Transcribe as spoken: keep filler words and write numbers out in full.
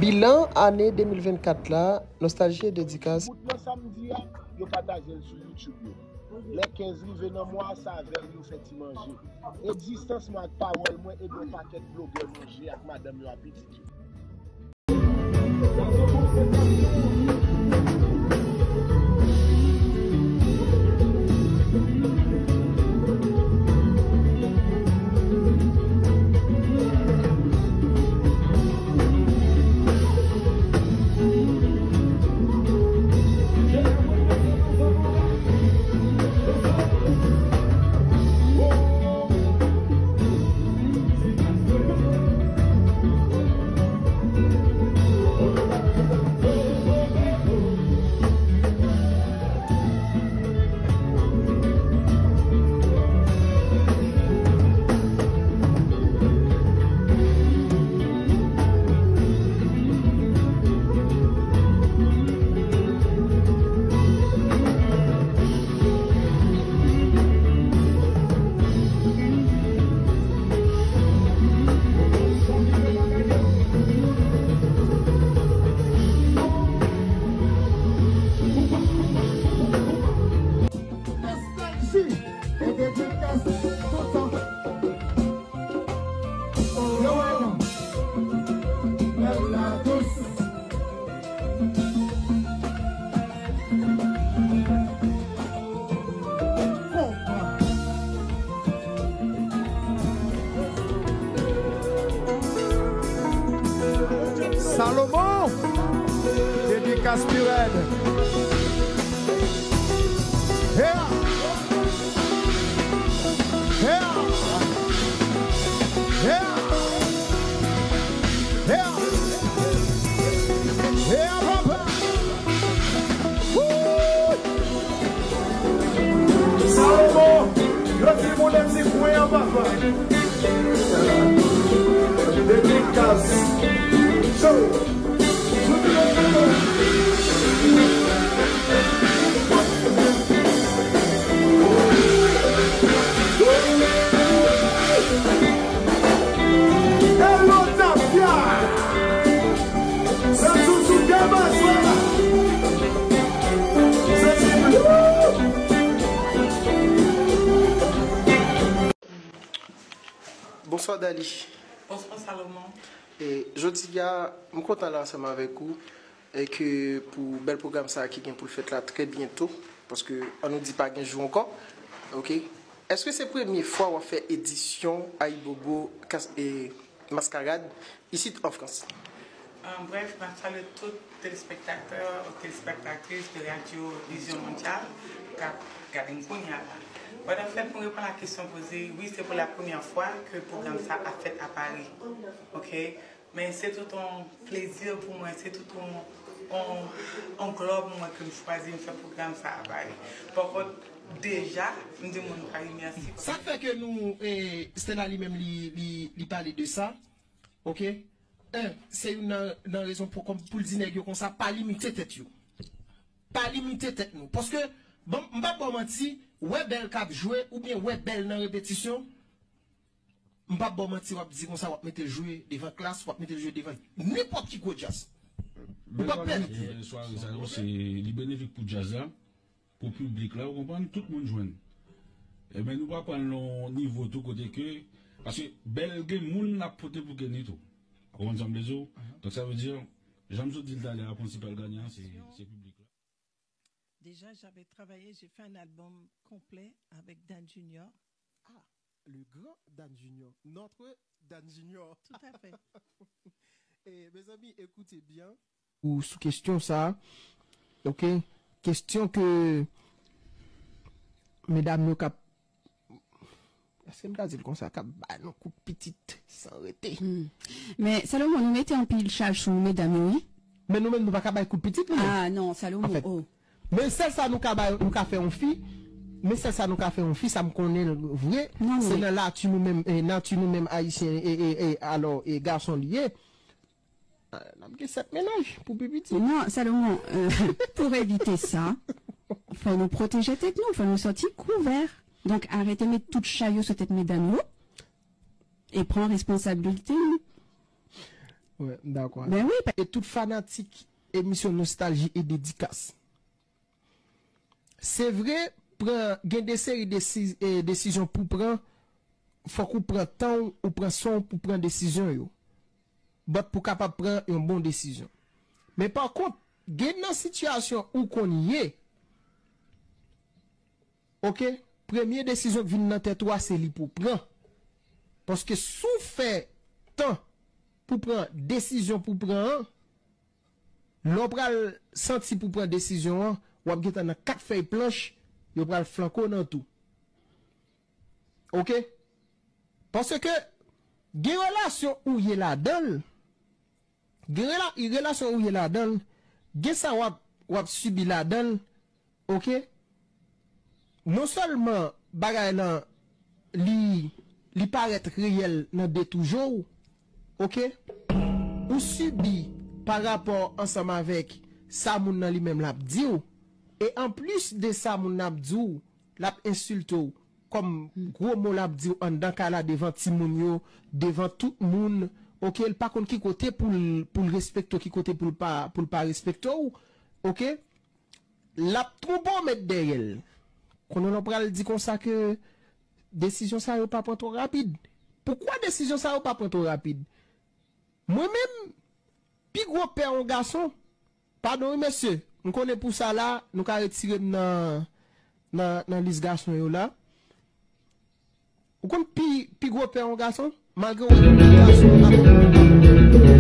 Bilan ane de mil vennkat la, Nostalgie Dédicace. Bout nan samdi a, yo pataje l sou YouTube yo. Lè kenz rive nan mwa a, se avè l yo fè ti manje. Egzistans mwen ak pawòl mwen ede yon pakèt blogè manje ak madanm yo ak pitit yo. Salomon, dédicace pi rèd. Yeah. Yeah. Yeah. Yeah. Yeah, papa. Woo! Salomon, yo di moun nan ti kwen an papa. Dédicace. Show. Hello, Tafia! Sa sou sou gaba swa. Sa se Bonswa Dali. Bonswa Salomon. E, jodi a, m kontan la ansanm avèk ou e ke pou bèl pwogram sa a ki gen pou l fèt la trè byento, paske an nou di pa gen jou ankò, oke? Èske se premye fwa w ap fè edisyon Ayibobo kas- e, Maskarad isit an Frans? An brèf, m ap salye tout telespektatè ak telespektatris de Radyo Vizyon Mondyal k ap gade m kounye a la. Bon, anfèt, pou reponn a kesyon poze, wi, se pou la premyè fwa ke pwogram sa ap fèt a Pari. Oke? Men se tout yon plezi pou mwen, se tout yon, yon, yon glwa pou mwen ke m chwazi m fè pwogram sa a Pari. Pankont, deja, m di moun Pari mèsi. Sa k fè ke nou, eh, Stella li menm li, li, li pale de sa, oke? En, se youn nan, nan rezon pou, kòm, pou l di nèg yo konsa, pa limite tèt yo. Pa limite tèt nou. Paske, bon, m p ap ba w manti, wè bèl k ap jwe, oubyen wè bèl nan repetisyon, m p ap ba w manti, w ap di konsa, w ap mete l jwe devan Klass, w ap mete l jwe devan nenpòt ki gwo djaz. Ou p ap pèmèt li. Sware sa yo, se, li benefik pou djaz la, pou piblik la, ou konprann, tout moun jwenn. Ebyen, nou pa pran l nan yon nivo tou kote ke, paske bèl gen moun l ap pote pou Kenny tou. Ou konprann sa m vle di w? Donk, sa vle di, jan m sot di l talè a, prensipal ganyan an, se, se piblik la. Déjà, j'avais travaillé, j'ai fait un album complet avec Dan Junior. Ah, le grand Dan Junior, notre Dan Junior. Tout à fait. Et mes amis, écoutez bien. Ou sou kesyon sa, oke? Kesyon ke medam yo k ap Èske m ka di l konsa, k ap ba nou kout pitit san rete? Men, Salomon, nou mete anpil chaj sou medam yo, wi. Men nou menm, nou pa ka bay kout pitit, nou menm. Ah, non, Salomon, oh. Men sèl sa nou ka bay, nou ka fè yon fi, men sèl sa nou ka fè yon fi, sa m konnen l vre, se nan nati nou menm, eh, nati nou menm Ayisyen, eh, eh, eh, alò, eh, gason li ye. N ap gen sèt mennaj pou pi piti. Non, Salomon, euh, pour éviter ça, fò nou pwoteje tèt nou, fò nou sòti kouvè. Donk, arete met tout chay yo sou tèt medam yo e pran responsablite nou. Wi, m dakò. Men wi, e tout fanatik emisyon Nostalgie et Dédicace. Se vre, pran, gen de seri de si- e, desizyon pou pran, fòk ou pran tan w, ou pran swen w pou pran desizyon yo. But pou kapab pran yon bon desizyon. Men pa kont, gen nan sitiyasyon ou konn ye, oke, premye desizyon k vin nan tèt ou a se li pou pran. Paske si w fè tan pou pran desizyon pou pran an, lè w pral santi pou pran desizyon an, w ap gentan nan kat fèy planch, yo pral flanke w nan tou. Oke? Paske gen relasyon ou ye ladan l, gen rela- relasyon ou ye ladan l, gen sa w ap, w ap sibi ladan l, oke? Non sèlman bagay lan li, li parèt reyèl nan de toujou, oke? Ou sibi pa rapò ansanm avèk sa moun nan li menm l ap di w, e anplis de sa moun nan ap di w, l ap ensilte w kòm gwo mo l ap di w anndan kay la devan timoun yo, devan tout moun, oke? L pa konn ki kote pou l, pou l respekte w, ki kote pou l pa, pou l pa respekte w, oke? L ap twonpe w met dèyè l. Konnen lè w pral di konsa ke desizyon sa yo pa pran twò rapid. Poukwa desizyon sa yo pa pran twò rapid? Mwen menm, pi gwo pè yon gason, padon wi mesye, m konnen pou sa la, nou ka retire m nan, nan, nan lis gason yo la. Ou konn pi, pi gwo pè yon gason? Malgre w wè tout gason ap